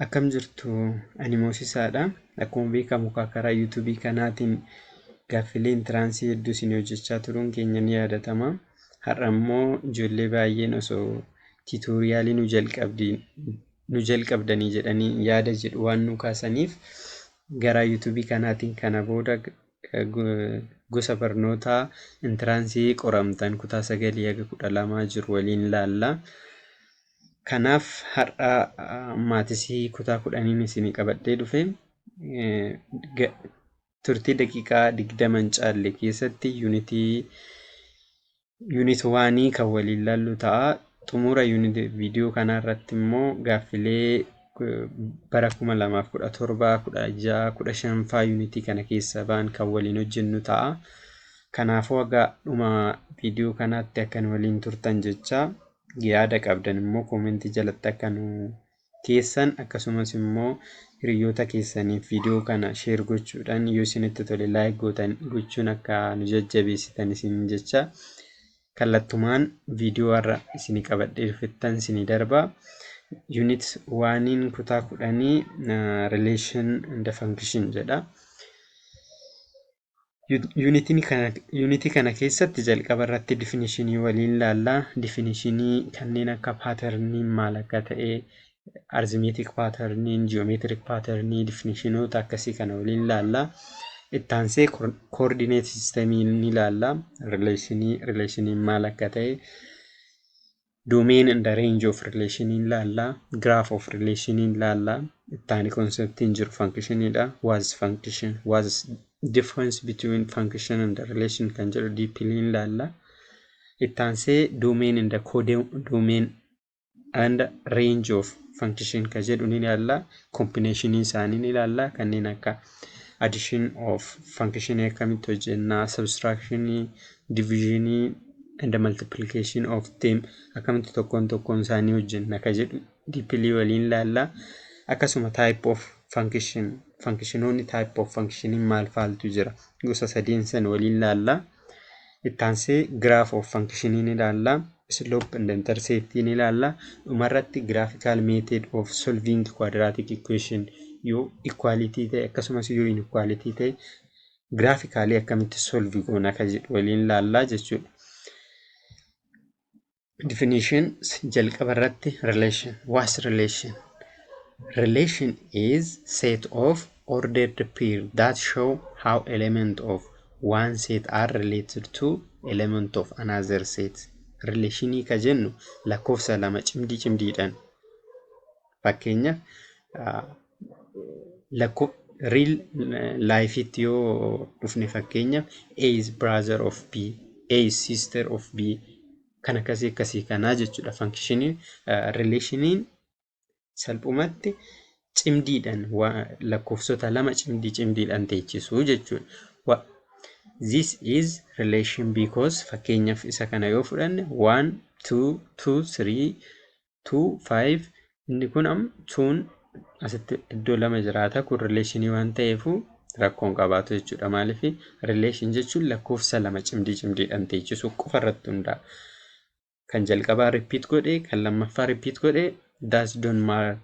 Akkam jirtu? Ani Moosisaadha. Akkuma beekamu karaa YouTubeii kanaatiin gaaffilee entranceii hedduu isin hojjechaa turuun keenya ni yaadatama. Har'a immoo ijoollee baay'een osoo tutorialii nu jalqabdanii jedhanii yaada jedhu waan nu kaasaniif, gara YouTubeii kanaatiin kana booda gosa barnootaa entranceii qoramtan kutaa 9 haga 12 jiru waliin ilaalla. Kanaaf har'a mathsii kutaa 10n isinii qabadhee dhufe. Turtii daqiiqaa 20 hin caalle keessatti unit oneii kan waliin ilaallu ta'a. Xumura viidiyoo kanaa irratti immoo gaaffilee bara 2017, 16, 15 faa unitii kana keessa ba'an kan waliin hojjennu ta'a. Kanaafuu haga dhuma viidiyoo kanaatti akka nu waliin turtan jecha, yaada qabdan immoo commentii jalatti akka nu keessan, akkasumas immoo hiriyoota keessaniif viidiyoo kana share gochuudhaan, yoo isinitti tole like gootan gochuun akka nu jajjabeessitan isin jecha, kallattumaan viidiyoo har'a isinii qabadhee dhufettan isinii darba. Unit oneiin kutaa 10 relation and function jedha. Unitii kana keessatti jalqaba irratti definitionii waliin ilaalla. Definitionii kanneen akka patterniin maal akka ta'e, arithmetic patterniin, geometric patternii, definitionoota akkasii kana waliin ilaalla. Itti aansee coordinate systemii ni ilaalla. Relationii, relationiin maal akka ta'e, domain and range of relation ilaalla. Graph of relation ilaalla. Itti aanee conceptiin jiru functionidha. What is function? What is difference between function and relation kan jedhu deeply ilaalla. Itti aansee domain and codomain and range of function kan jedhu ni ilaalla. Combination isaanii ni ilaalla. Kanneen akka addition of function akkamitti hojjennaa, subtraction, division and multiplication of them akkamitti tokkoon tokkoon isaanii hojjenna ka jedhu deeply waliin ilaalla. Akkasuma type of function, functionoonni, type of function maal faaltu jira, gosa sadeen san waliin ilaalla. Itti aansee graph of function ni ilaalla. Slope and intercept ni ilaalla. Dhumarratti graphical method of solving quadratic equation, yoo equality ta'e akkasumas yoo inequality ta'e graphically akkamitti solve goona ka jedhu waliin ilaallaa jechuudha. Definition jalqaba irratti relation. What's relation? Relation is set of ordered pair that show how element of one set are related to element of another set. Relationii ka jennu lakkoofsa lama cimdii cimdiidhaan, fakkeenyaaf lakkoo real lifeitti yoo dhufne, fakkeenyaaf A is brother of B, A is sister of B, kan akkasii akkasii kanaa jechuudha. Functionii, relationiin salphumatti cimdiidhaan lakkoofsota lama cimdii cimdiidhaan teechisuu jechuudha. This is relation because, fakkeenyaaf isa kana yoo fudhanne, 1 2 2 3 2 5, inni kun amma two'n asitti iddoo lama jiraata. Kun relationii waan ta'eefu rakkoon qabaatu jechuudha. Maaliif? Relation jechuun lakkoofsa lama cimdii cimdiidhaan teechisuu qofa irratti hundaa'a. Kan jalqabaa repeat godhee, kan lammaffaa repeat godhee, that's don't matter.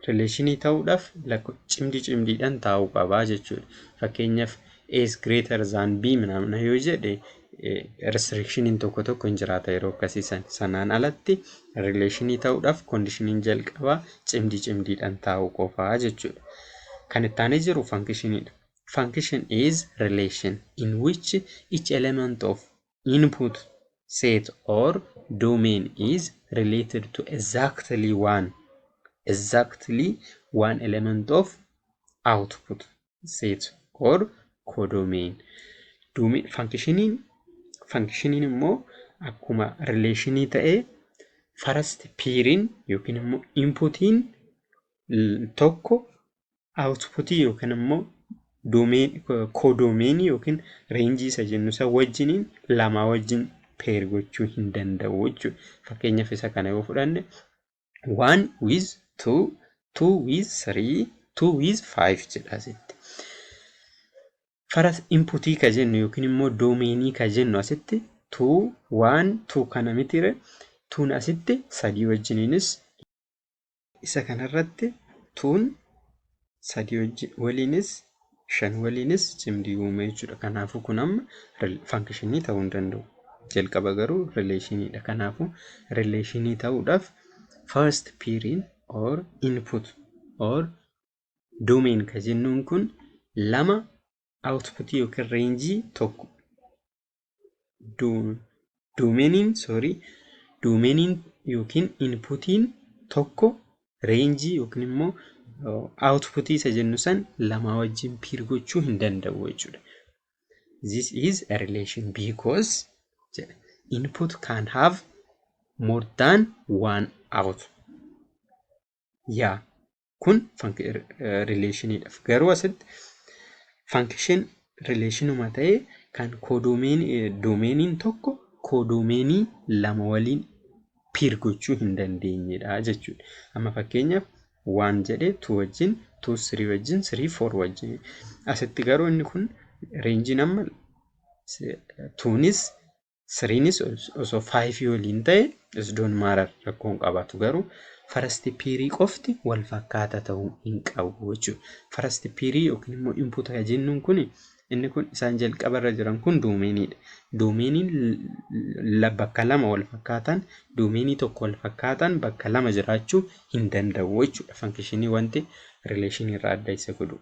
Relationii ta'uudhaaf cimdii cimdiidhaan taa'uu qabaa jechuudha. Fakkeenyaaf A is greater than B ምናምን yoo jedhe, restrictioniin tokko tokko hin jiraata yeroo akkasii san. Sanaan alatti relationii ta'uudhaaf conditioniin jalqabaa cimdii cimdiidhaan taa'uu qofaa jechuudha. Kan itti aanee jiru functioniidha. Function is relation in which each element of input set or domain is related to exactly one element of output set or codomain. Functioniin immoo akkuma relationii ta'ee, first pairiin yookiin immoo inputiin tokko outputii yookiin immoo codomainii yookiin rangeii isa jennu isa wajjiniin lamaa wajjin pair gochuu hin danda'u jechuudha. Fakkeenyaaf isa kana yoo fudhanne, one with two, two with three, two with five jedha asitti. First inputii ka jennu yookiin immoo domainii ka jennu asitti two, one, two kana mitire. Two'n asitti sadii wajjiniinis Isa kanarratti twon sadii waliinis shan waliinis cimdii uume jechuudha. Kanaafuu kun amma functionii ta'uu hin danda'u. Jalqaba garuu relationiidha. Kanaafuu relationii ta'uudhaaf first pairiin or input or domain ka jennuun kun lama outputii yookiin rangeii tokko, domainiin, sorry, domainiin yookiin inputiin tokko rangeii yookiin immoo outputii isa jennu san lama wajjin pair gochuu hin danda'u jechuudha. This is a relation because input can have more than one out. Yaa, kun relationiidhaaf. Garuu asitti function relationuma ta'ee kan domainiin tokko codomainii lama waliin pair gochuu hin dandeenyedha jechuudha. Amma fakkeenyaaf one jedhee two wajjin, two three wajjin, three four wajjin. Asitti garuu inni kun rangeiin amma twonis threenis osoo fiveii waliin ta'e isdoon maarar rakkoo hin qabaatu, garuu first pairii qofti wal fakkaata ta'uu hin qabu jechuudha. First pairii yookiin immoo input jennuun kun, inni kun isaan jalqabarra jiran kun domainiidha. Domainiin bakka lama wal fakkaatan, domainii tokko wal fakkaatan bakka lama jiraachuu hin danda'u jechuudha. Functionii wanti relationii irraa adda isa godhu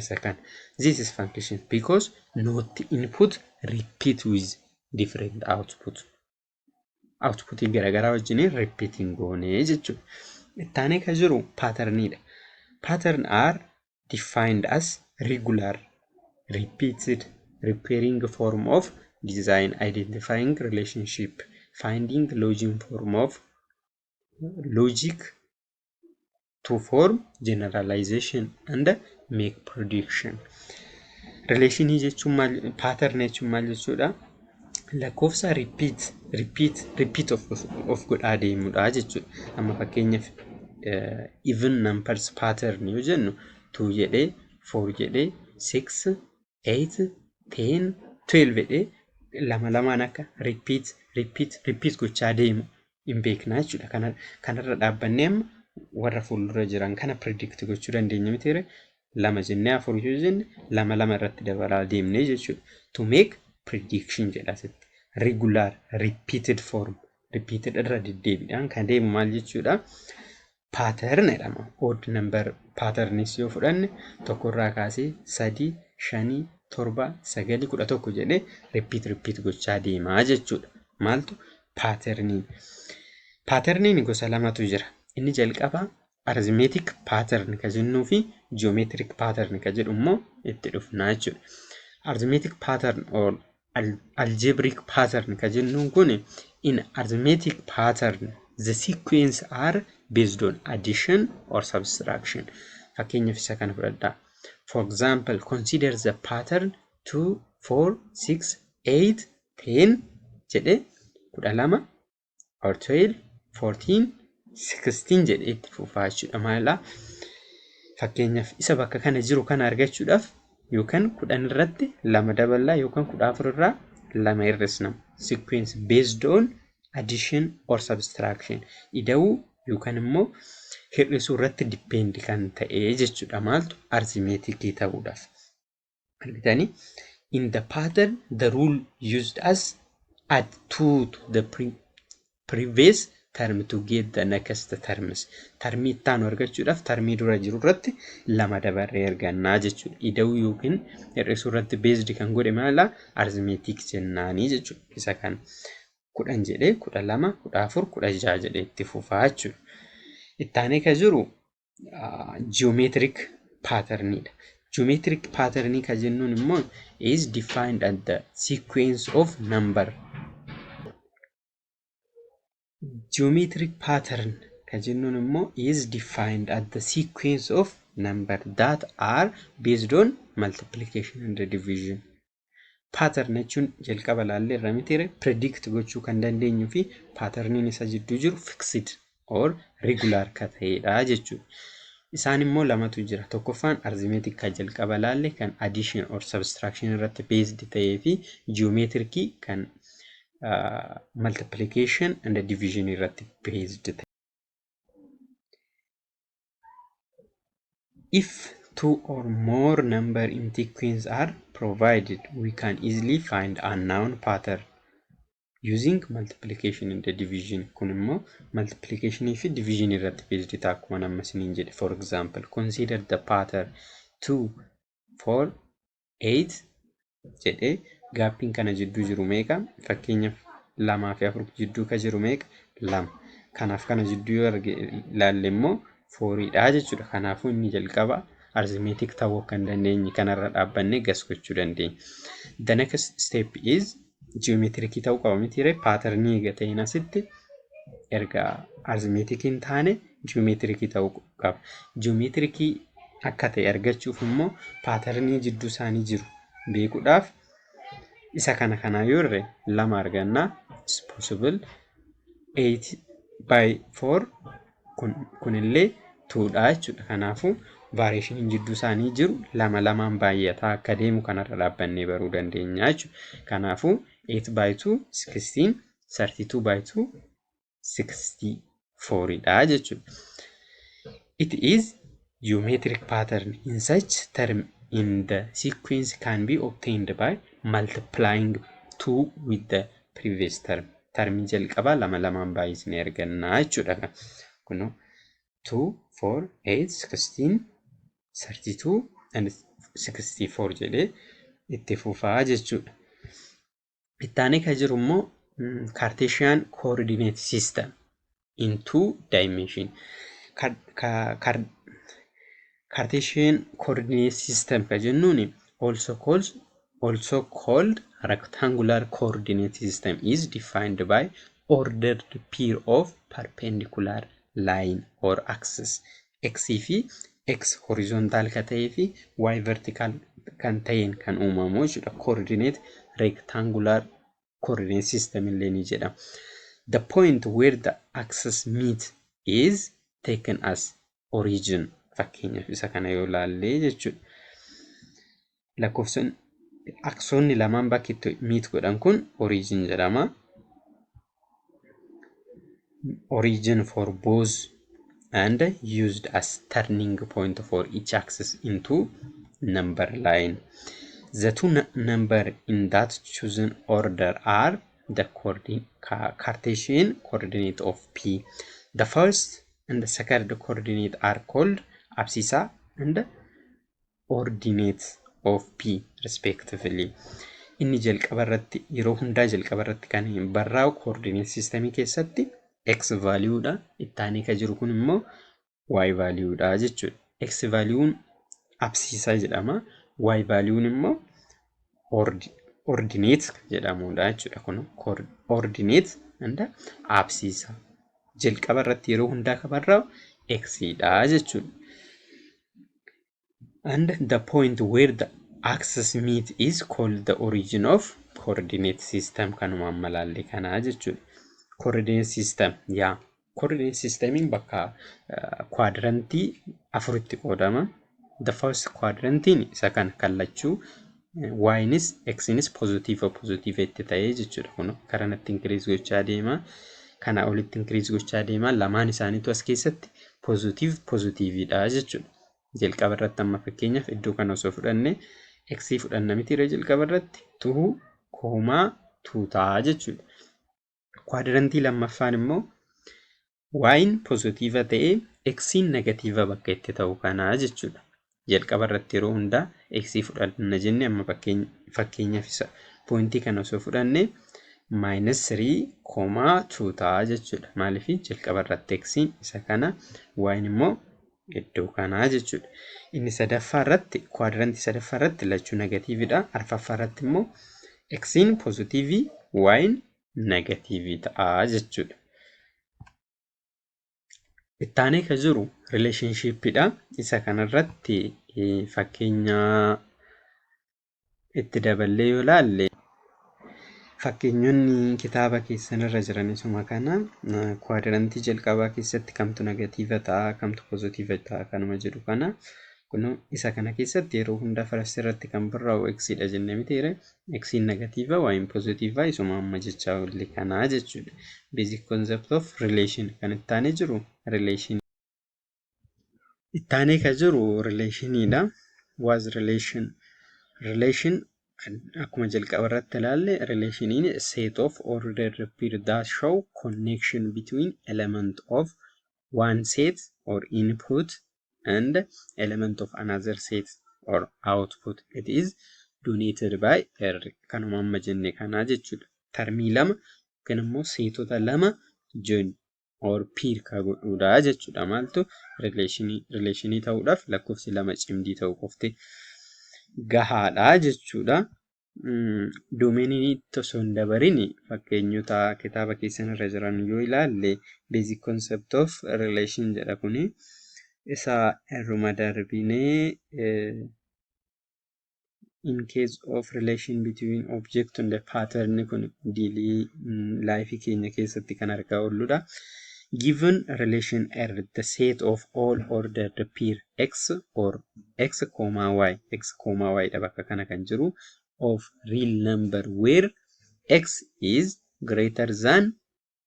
isa kana. This is function because not input repeat with different output. Outputii garaagaraa wajjin repeating goonee jechuudha. Ittaanee kan jiru patterniidha. Pattern are defined as regular, repeated, repairing form of design, identifying relationship, finding logic form of logic to form generalization and make prediction. Relationii jechuun maal? Pattern jechuun maal jechuudha? Lakkoofsa repeat, repeat, repeat of godhaa deemudha jechuudha. Amma fakkeenyaaf even numbers pattern yoo jennu, 2 jedhee, 4 jedhee, 6, 8, 10, 12 jedhee lama lamaan akka repeat, repeat, repeat gochaa deemu hin beekna jechuudha. Kanarra dhaabbannee amma warra fuuldura jiran kana predict gochuu dandeenya mitiire? Lama jennee afur yoo jenne, lama lama irratti dabalaa deemnee jechuudha. To make prediction jedha asitti. Regular repeated form, repeated irra deddeebiidhaan kan deemu maal jechuudha? Pattern jedhama. Odd number patternis yoo fudhanne, tokkorraa kaasee sadii, shanii, torba, sagalii, 11 jedhee repeat repeat gochaa deemaa jechuudha. Maaltu patterniin? Patterniin gosa lamatu jira. Inni jalqabaa arithmetic pattern ka jennuu fi geometric pattern ka jedhu immoo itti dhufnaa jechuudha. Arithmetic pattern or algebraic pattern ka jennuun kun, in arithmetic pattern the sequence are based on addition or subtraction. Fakkeenyaaf isa kana fudhadhaa. For example, consider the pattern 2, 4, 6, 8, 10 jedhee 12 or 12, 14, 16 jedhee itti fufaa jechuudha. Maalidhaa? Fakkeenyaaf isa bakka kana jiru kana argachuudhaaf yookaan 10 irratti lama daballaa yookaan 14 irraa lama hir'isna. Sequence based on addition or subtraction. Ida'uu yookaan immoo hir'isuu irratti depend kan ta'e jechuudha. Maaltu arithmeticii ta'uudhaaf? Argitanii? In the pattern, the rule used as add two to the previous term to get the next terms. Termii itti aanu argachuudhaaf termii dura jiru irratti lama dabarree argannaa jechuudha. Ida'uu yookiin hir'isuu irratti based kan godhe maala? Arithmetic jennaanii jechuudha. Isa kana 10 jedhee, 12, 14, 16 jedhee itti fufaa jechuudha. Itti aanee kan jiru geometric patterniidha. Geometric patternii kan jennuun immoo is defined as the sequence of number. Geometric pattern kan jennuun immoo is defined as the sequence of number that are based on multiplication and division. Pattern jechuun jalqaba ilaallee irra mitiire? Predict gochuu kan dandeenyuu fi patterniin isa jidduu jiru fixed or regular kan ta'edha jechuudha. Isaan immoo lamatu jira. Tokkoffaan arithmetic kan jalqaba ilaalle kan addition or subtraction irratti based ta'ee fi geometricii kan multiplication and division irratti based ta'e. If two or more number in sequence are provided, we can easily find unknown pattern using multiplication and division. Kun immoo multiplication fi division irratti based ta'a akkuma amma isiniin jedhe. For example, consider the pattern 2, 4, 8 jedhee gapiin kana jidduu jiru meeqa? Fakkeenyaaf, lamaa fi afur jidduu ka jiru meeqa? Lama. Kanaaf kana jidduu yoo ilaalle immoo fouriidha jechuudha. Kanaafuu inni jalqaba arithmetic ta'uu akka hin dandeenye kanarra dhaabbannee guess gochuu dandeenya. The next step is geometricii ta'uu qaba miti ree? Patternii eega ta'een asitti erga arithmeticii hin taane geometricii ta'uu qaba. Geometricii akka ta'e argachuuf immoo patternii jidduu isaanii jiru beekuudhaaf isa kana kanaa yoo irre lama argannaa, is possible. 8 by 4 kunillee twodha jechuudha. Kanaafuu variationiin jidduu isaanii jiru lama lamaan baay'ataa akka deemu kanarra dhaabbannee baruu dandeenya jechuudha. Kanaafuu 8 by 2, 16, 32 by 2, 64 dha jechuudha. It is geometric pattern in such term in the sequence can be obtained by multiplying 2 with the previous term. Termii jalqabaa lama lamaan baay'isnee argannaa jechuudha. Kunoo 2, 4, 8, 16, 32 and 64 jedhee itti fufaa jechuudha. Itti aanee kan jiru immoo Cartesian coordinate system in two dimension. Cartesian coordinate system kan jennuun also called rectangular coordinate system is defined by ordered pair of perpendicular line or axis, x fi x horizontal kan ta'ee fi y vertical kan ta'een kan uumamu jechuudha. Coordinate rectangular coordinate system illee ni jedhama. The point where the axis meet is taken as origin. Fakkeenyaaf, isa kana yoo ilaalle jechuudha. Lakkoofsonni axoonni lamaan bakki itti meet godhan kun origin jedhama. Origin for both and used as turning point for each axis into number line. The two number in that chosen order are the Cartesian coordinate of P. The first and the second coordinate are called abscissa and ordinate of P respectively. Inni jalqaba irratti, yeroo hundaa jalqaba irratti kan barraa'u coordinate systemii keessatti x value dha. Itti aanee kan jiru kun immoo y value dha jechuudha. X value'n abscissa jedhama. Y value'n immoo ordinate jedhamudha jechuudha. Kun ordinate and abscissa. Jalqaba irratti yeroo hundaa kan barraa'u x dha jechuudha. And the point where the axis meet is called the origin of coordinate system, kanuma amma laalle kanaa jechuudha. Coordinate system, yaa, coordinate systemiin bakka quadrantii afuritti qoodama. The first quadrantiin isa kana kallachuu ynis xnis positive positive itti ta'ee jechuudha. Kun karanatti increase gochaa deema. Kana olitti increase gochaa deema. Lamaan isaaniitu as keessatti positive positiveidha jechuudha. Jalqaba irratti amma fakkeenyaaf iddoo kana osoo fudhanne, x fudhanna miti irra, jalqaba irratti 2 comma 2 ta'a jechuudha. Quadrantii lammaffaan immoo y'n positive ta'ee x'n negative bakka itti ta'u kanaa jechuudha. Jalqaba irratti yeroo hundaa x fudhanna jenne. Amma fakkeenyaaf isa pointii kana osoo fudhanne minus 3 comma 2 ta'a jechuudha. Maaliif? Jalqaba irratti x'n isa kana, y'n immoo iddoo kanaa jechuudha. Inni sadaffaa irratti, quadrantii sadaffaa irratti lachuu negativeidha. Arfaffaa irratti immoo x'n positive, y'n negative ta'a jechuudha. Itti aanee kan jiru relationshipidha. Isa kanarratti fakkeenya itti daballee yoo ilaalle, fakkeenyonni kitaaba keessan irra jiran isuma kana. Quadrantii jalqabaa keessatti kamtu negative ta'a, kamtu positive ta'a kanuma jedhu kana. Kun isa kana keessatti yeroo hunda first irratti kan barraa'u x dha jennee mitiire? X'n negative, y'n positive, isuma amma jechaa olle kanaa jechuudha. Basic concept of relation kan itti aanee jiru relation. Ittaanee kan jiru relationiidha. Was relation? Relation akkuma jalqaba irratti ilaalle, relationiin set of ordered pair that show connection between element of one set or input and element of another set or output. It is denoted by R. Kanuma amma jenne kanaa jechuudha. Termii lama yookiin immoo setota lama join or pair ka godhuudha jechuudha. Maaltu relationii? Relationii ta'uudhaaf lakkoofsi lama cimdii ta'uu qofti gahaadha jechuudha. Domainii osoo hin dabarin fakkeenyota kitaaba keessan irra jiran yoo ilaalle, basic concept of relation jedha kuni. Isa irruma darbinee, in case of relation between object and the pattern, kun daily life keenya keessatti kan argaa oolludha. Given relation R, the set of all ordered pair x or x comma y, x comma y dha bakka kana kan jiru, of real number where x is greater than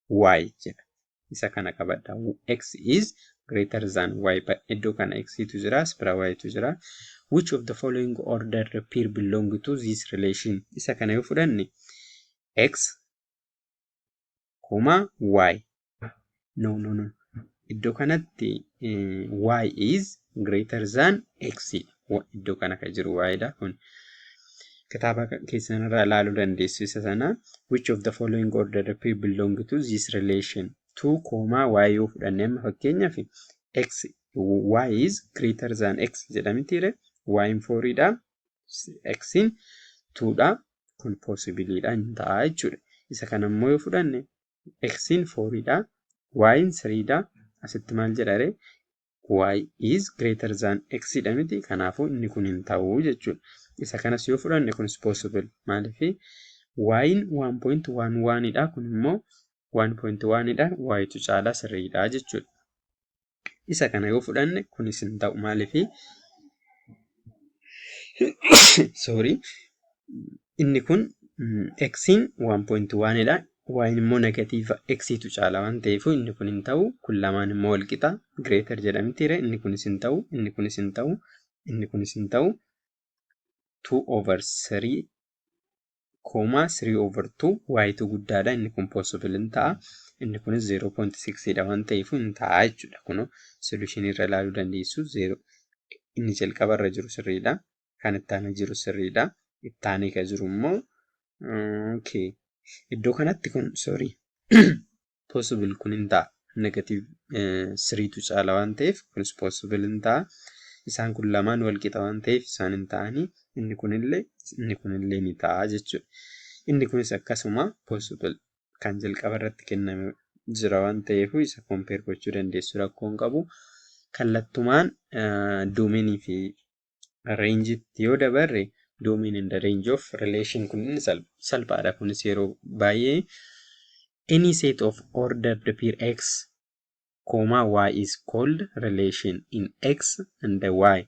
y jedha. Isa kana qabadha. X is greater than y. Iddoo kana x tu jira, as bira y tu jira. Which of the following ordered pair belong to this relation? Isa kana yoo fudhanne, x comma y. No, no, no. Iddoo kanatti y is greater than x. Iddoo kana kan jiru y dha kun. Kitaaba keessan irraa ilaaluu dandeessu isa sana. Which of the following ordered pair belong to this relation? 2 comma y yoo fudhanne, amma fakkeenyaaf x, y is greater than x jedhamitiire, y in 4 dha, x in 2 dha, kun possible dha, hin ta'a jechuudha. Isa kana immoo yoo fudhanne, x in 4 dha, y in 3 dha, asitti maal jedha ree? Y is greater than x dha miti, kanaafuu inni kun hin ta'u jechuudha. Isa kanas yoo fudhanne, kunis possible. Maaliif? Y in 1.11 dha, kun immoo 1.1 dha, y tu caalaa sirriidha jechuudha. Isa kana yoo fudhanne, kunis hin ta'u. Maaliif? Sorry, inni kun x'n 1.1 dha, y immoo negative x tu caala waan ta'eef inni kun hin ta'u. Kun lamaan immoo wal qixa, greater jedhamtiire, inni kunis hin ta'u, inni kunis hin ta'u, inni kunis hin ta'u. 2 over 3 comma 3 over 2, y tu guddaadha, inni kun possible hin ta'a. Inni kunis 0.6 dha waan ta'eef hin ta'a jechuudha. Kunoo solution irra ilaaluu dandeessu. 0 inni jalqaba irra jiru sirriidha, kan itti aanee jiru sirriidha, itti aanee kan jiru immoo, okay, iddoo kanatti kun, sorry, possible kun hin ta'a. Negative 3tu caala waan ta'eef kunis possible hin ta'a. Isaan kun lamaan wal qixa waan ta'eef isaan hin ta'anii, inni kunillee ni ta'a jechuudha. Inni kunis akkasuma possible, kan jalqaba irratti kenname jira waan ta'eef isa compare gochuu dandeessu, rakkoo hin qabu. Kallattumaan domainii fi rangeitti yoo dabarre, domain and the range of relation kun salphaadha. Kunis yeroo baay'ee any set of ordered pair x comma y is called relation in x and y.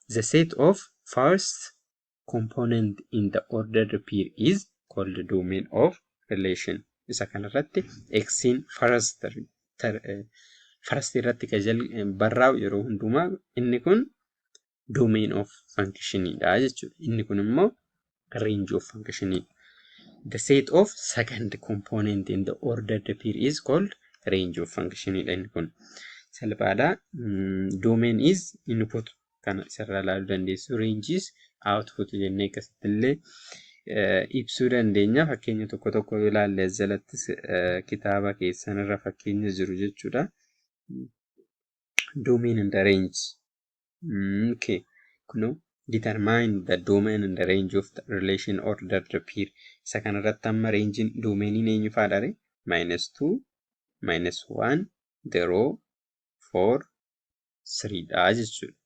The set of first component in the ordered pair is called domain of relation. Isa kanarratti x'n first irratti kan barraa'u yeroo hundumaa inni kun domain of functionidha jechuudha. Inni kun immoo range of functionidha. The set of second component in the ordered pair is called range of functionidha inni kun. Salphaadha. Domain is input, kana isarraa ilaaluu dandeessu. Range is output jennee akkasitti illee ibsuu dandeenya. Fakkeenya tokko tokko yoo ilaalle, as jalattis kitaaba keessan irra fakkeenya jiru jechuudha. Domain and the range. Okay. Kunoo, determine the domain and the range of the relation ordered pair. Isa kanarratti amma rangein domainiin eenyu faadha ree? Minus 2, minus 1, 0, 4, 3 dha jechuudha.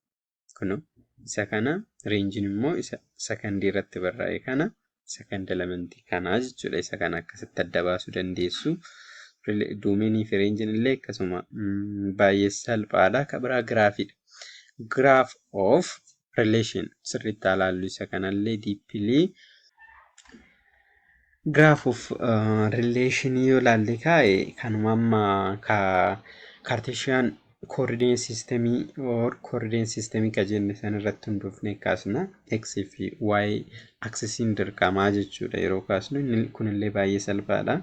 Kunoo, isa kana rangein immoo isa secondii irratti barraa'e kana, second elementii kanaa jechuudha. Isa kana akkasitti adda baasuu dandeessu. Domainii fi rangein illee akkasuma baay'ee salphaadha. Kan biraa graphiidha. Graph of relation sirriitti haa ilaallu isa kanallee deeply. Graph of relation yoo ilaalle kaa'e, kanuma amma ka Cartesian Coordinate systemii or coordinate systemii ka jenne san irratti hundoofnee kaasna. X fi Y axisiin dirqamaa jechuudha yeroo kaasnu. Inni kunillee baay'ee salphaadha.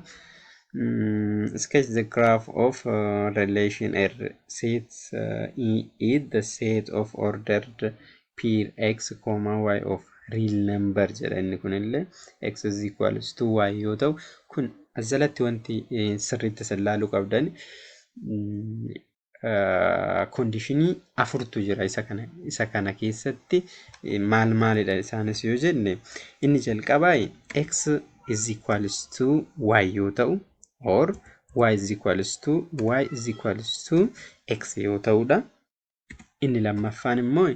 Sketch the graph of relation R. Set E is the set of ordered pair x comma y of real number jedha inni kunillee x is equals to y yoo ta'u kun as jalatti wanti sirriitti isin laaluu qabdan conditionii afurtu jira isa kana keessatti maal maalidha isaanis yoo jenne inni jalqabaa x is equals to y yoo ta'u or y is equals to y is equals to x yoo ta'udha. Inni lammaffaan immoo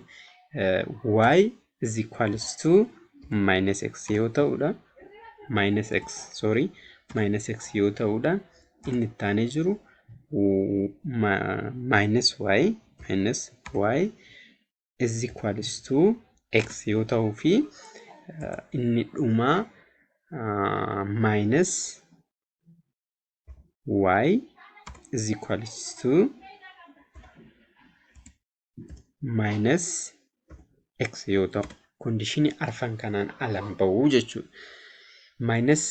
y is equals to minus x yoo ta'udha. Minus x, sorry, minus x yoo ta'udha. Inni itti aanee jiru minus y, minus y is equals to x yoo ta'uu fi inni dhumaa minus y is equals to minus x yoo ta'u conditionii arfan kanaan alan ba'uu jechuudha. Minus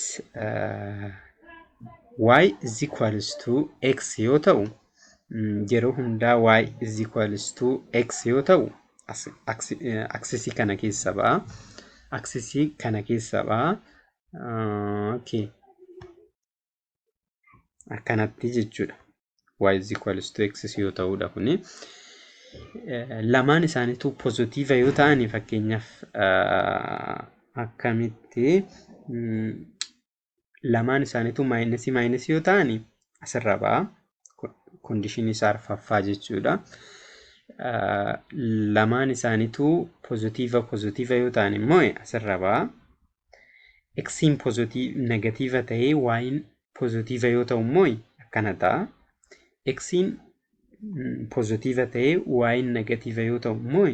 y is equals to x yoo ta'u yeroo hundaa y is equals to x yoo ta'u axisii kana keessa ba'a. Axisii kana keessa ba'a. Okay. Akkanatti jechuudha. Y is equals to x yoo ta'udha kuni. Lamaan isaaniitu positive yoo ta'an fakkeenyaaf akkamitti lamaan isaaniitu minusii minusii yoo ta'an asirra ba'a. Conditionii isaa arfaffaa jechuudha. Lamaan isaaniitu positive positive yoo ta'an immoo asirra ba'a. Xiin negative ta'ee y'n positive yoo ta'u immoo akkana ta'a. Xiin positive ta'ee y'n negative yoo ta'u immoo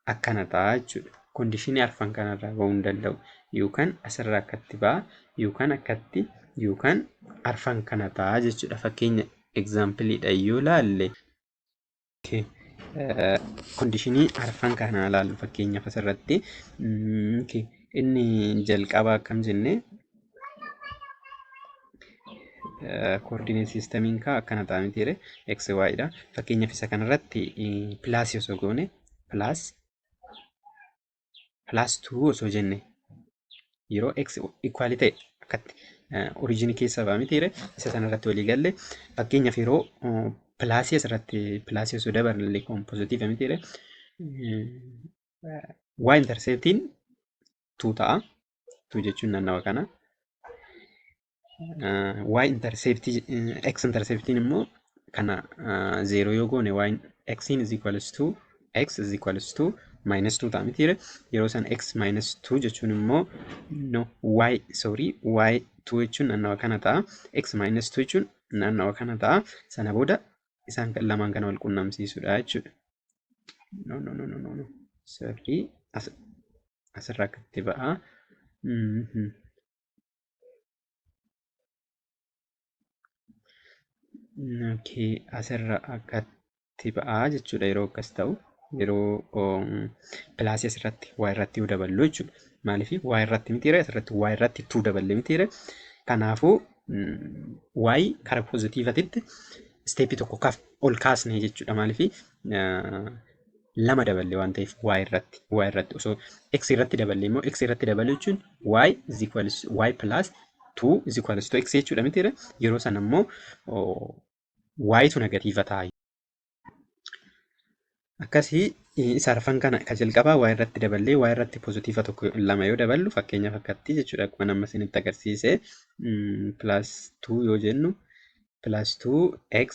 akkana ta'a jechuudha. Conditionii arfan kanarraa bahuu hin danda'u. Yookaan asirraa akkatti ba'a yookaan akkatti yookaan arfan kana ta'a jechuudha. Fakkeenya exampleiidha yoo laalle conditionii arfan kana ilaallu fakkeenyaaf asirratti inni jalqabaa akkam jennee coordinate systemiin kaa akkana ta'a mitiire x y dha. Fakkeenyaaf isa kanarratti plusii osoo goone plus plus 2 osoo jenne yeroo x equal ta'e akkatti originii keessa ba'a mitiire isa sanarratti walii galle fakkeenyaaf yeroo plusii asirratti plusii osoo daballe kun positive mitiire y interceptiin 2 ta'a 2 jechuun naannawa kana. Y interceptii x interceptiin immoo kana 0 yoo goone y x is equals to x is equals to minus 2 ta'a mitiire yeroo san x minus 2 jechuun immoo no y, sorry, y 2 jechuun naannawa kana ta'a, x minus 2 jechuun naannawa kana ta'a. Sana booda isaan lamaan kana wal qunnamsiisuudha jechuudha. No, no, no, no, no, no, sirrii asirraa akkatti ba'a. Okay, asirra akkatti ba'aa jechuudha yeroo akkas ta'u yeroo plusii asirratti y irratti yoo daballu jechuudha. Maaliif y irratti mitiire asirratti y irratti 2 daballe mitiire kanaafuu y kara positiveatitti stepii tokko ol kaasne jechuudha. Maaliif lama daballe waan ta'eef y irratti osoo x irratti daballe immoo x irratti dabalu jechuun y is equals y plus 2 is equals to x jechuudha mitiire yeroo sana immoo y tu negative ta'a. Akkasii isa arfan kana ka jalqabaa y irratti daballee y irratti positive tokko lama yoo daballu fakkeenyaaf akkatti jechuudha akkuma nama isinitti agarsiise plus 2 yoo jennu plus 2 x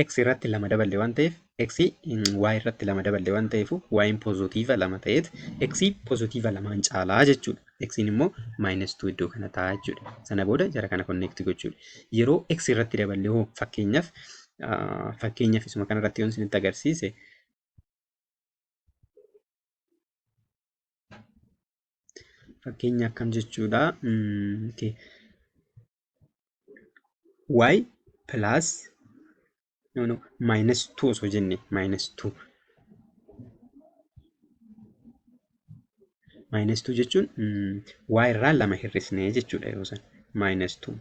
x irratti lama daballe waan ta'eef x y irratti lama daballe waan ta'eef y positive lama ta'eet x positive lamaan caalaa jechuudha. X immoo minus 2 iddoo kana ta'a jechuudha. Sana booda jara kana connect gochuudha. Yeroo x irratti daballe hoo fakkeenyaaf isuma kanarratti yoon isinitti agarsiise fakkeenya akkam jechuudha. Y plus no minus 2 osoo jenne minus 2. Minus 2 jechuun y irraa 2 hir'isnee jechuudha yeroo sana. Minus 2.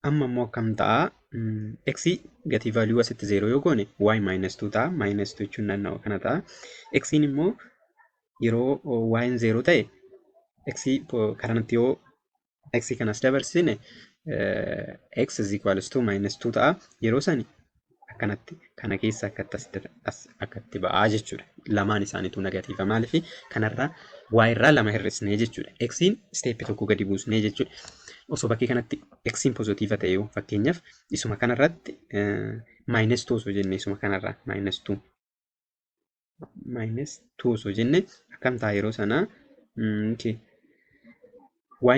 Amma immoo akkam ta'a? X gatii value asitti 0 yoo goone y minus 2 ta'a. Minus 2 jechuun naannawa kana ta'a. X immoo yeroo y 0 ta'e x karanatti yoo x kanas dabarsine x is equals to minus 2 ta'a. Yeroo sani akkanatti kana keessa akkatti ba'aa jechuudha. Lamaan isaaniitu negatiiva. Maaliif kanarraa y irraa 2 hir'isnee jechuudha. X'n steepii tokko gadi buusnee jechuudha. Osoo bakkee kanatti x'n pozitiiva ta'e yoo fakkeenyaaf isuma kanarratti minus 2 osoo jenne isuma kanarraa minus 2 minus 2 osoo jenne akkam ta'a yeroo sanaa?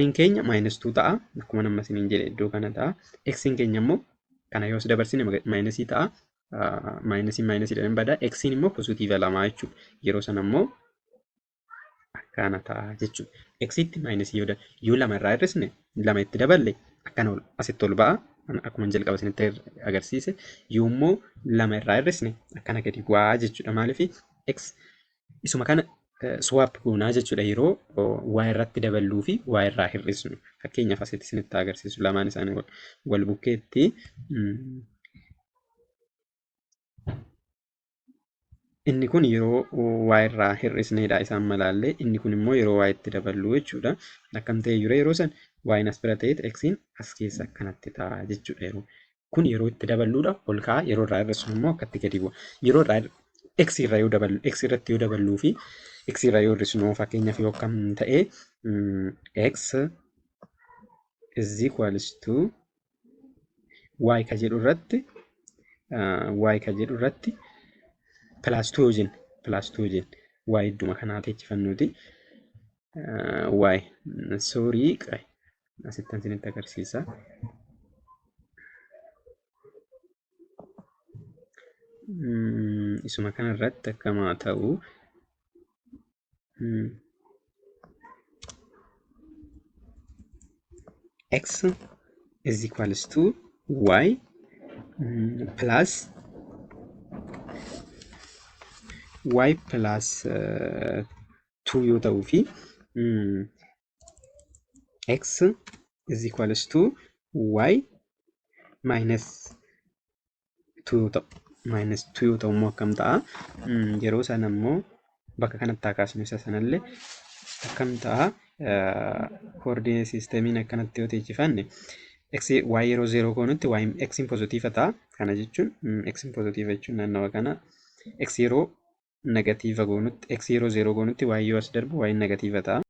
Y'n keenya minus 2 ta'a. Akkuma nama isiniin jedhe iddoo kana ta'a. X'n keenya immoo kana yoo dabarsine minusii ta'a. Minusii minusii dhaan bada. X'n immoo pozitiiva 2 jechuudha. Yeroo sana immoo akkana ta'a jechuudha. X'tti minusii yoo 2 irraa hir'isne 2 itti daballe akkana asitti ol ba'a. Akkuma jalqaba isinitti agarsiise. Yoo immoo 2 irraa hir'isne akkana gadi bu'aa jechuudha. Maaliif x isuma kana swap goonaa jechuudha yeroo y irratti daballuu fi y irraa hir'isnu. Fakkeenyaaf asitti isinitti agarsiisu lamaan isaanii wal bukkeetti. Inni kun yeroo y irraa hir'isneedha isaan malaallee. Inni kun immoo yeroo y itti daballu jechuudha. Akkam ta'ee jira yeroo san y'n as bira ta'eet x'n as keessa akkanatti ta'a jechuudha. Yeroo kun yeroo itti daballuudha ol ka'a, yeroo irraa hir'isnu immoo akkatti gadi bu'a. Yeroo irraa x irra yoo daballu x irratti yoo daballuu fi x irra yoo hir'isnu fakkeenyaaf yoo akkam ta'e x is equals to y ka jedhu irratti y ka jedhu irratti plus 2 yoo jenne plus 2 yoo jenne y idduma kanaa teechifannuuti y sorry asittan isinitti agarsiisa. Isuma kanarratti akkama ta'u x is equals to y plus y plus 2 yoo ta'uu fi x is equals to y minus 2 yoo ta'u minus 2 yoo ta'u immoo akkam ta'a? Yeroo sana immoo bakka kanatti haa kaasnu isa sanallee akkam ta'a? Coordinate systemiin akkanatti yoo teechifanne x y yeroo 0 goonutti y x'n pozitiiva ta'a. Kana jechuun x'n pozitiiva jechuun naannawa kana x yeroo negatiiva goonutti x yeroo 0 goonutti y yoo as darbu y negatiiva ta'a.